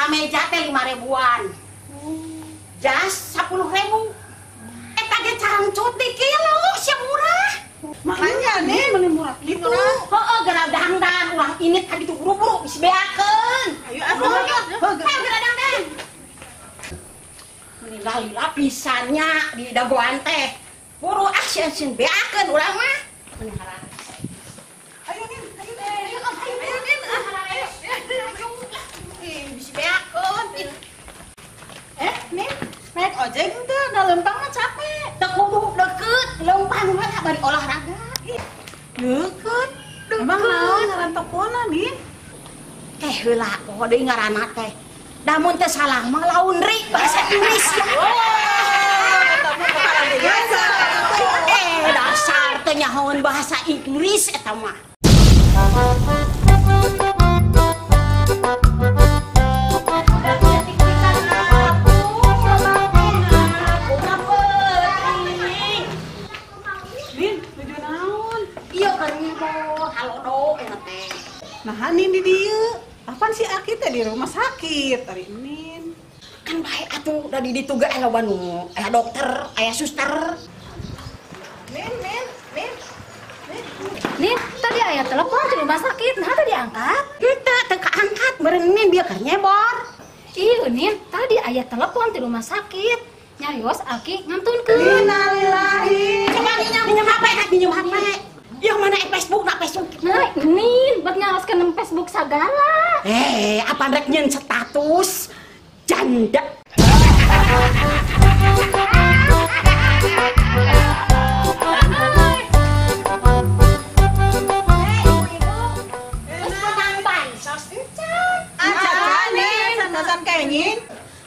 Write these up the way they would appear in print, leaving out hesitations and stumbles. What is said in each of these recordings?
Kameja teh 5 ribuan. Jas 10 ribu. Eta ge cangcut di kilo sia murah. Makanya nih meni murah gitu. Heeh, geura dangdan urang ini tadi tuh buru-buru geus beakeun. Ayo atuh. Ayo geura dangdan. Meni lalila pisannya di dagoan teh. Buru ah sieun beakeun urang mah. Meni harap. Ayo Nin, ayo ayo ayo Nin. Ayo. Ih, bisi beakeun. Nin, naik ojek henteu, da lempang mah capek. Teu kudu deket, lempang mah bari olahraga. Deket? Emang naon ngaran tokona, Nin? Teh heula poho deui ngaranna teh. Da mun teu salah mah laundry bahasa Inggris ya. Dasar teu nyahoan bahasa Inggris eta mah. Nah, Nin di dieu. Apaan si Aki teh di rumah sakit ari Nin. Kan bae atuh da di ditu ge aya loba nu aya dokter, aya suster. Nin, Nin, Nin. Nin, tadi aya telepon di rumah sakit, nah tadi diangkat. Henteu, teu kaangkat meureun Nin bieu keur nyebor. Iya, Nin, tadi aya telepon di rumah sakit. Nyarios Aki ngantunkeun. Innalillahi. Coba minjem HP, minjem HP. Yang mana Facebook nak Facebook? Nah, Nin, buat nyaroskeun Facebook sagala. Apa rek nyeun status janda. Ibu-ibu, geus menang bansos encan. Encan, Nin, sandasan kenging.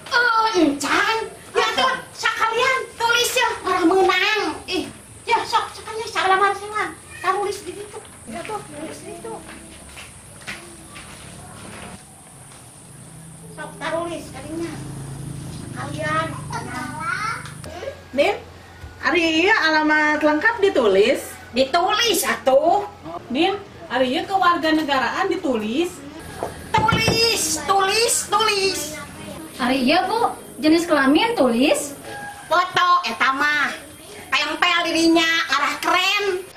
Oh, encan. Ya tuh, sakalian tulis ya orang menang. Ih, ya sok sekalian salamar salam. Tulis di situ. Ya tuh, tulis di situ. Sok tarulis kalinya. Sekalian. Nin, ari ieu alamat lengkap ditulis? Ditulis atuh. Nin, ari ieu kewarganegaraan ditulis? Tulis, tulis, tulis. Ari ieu Bu, jenis kelamin tulis? Foto eta mah. Tempel dirinya arah keren.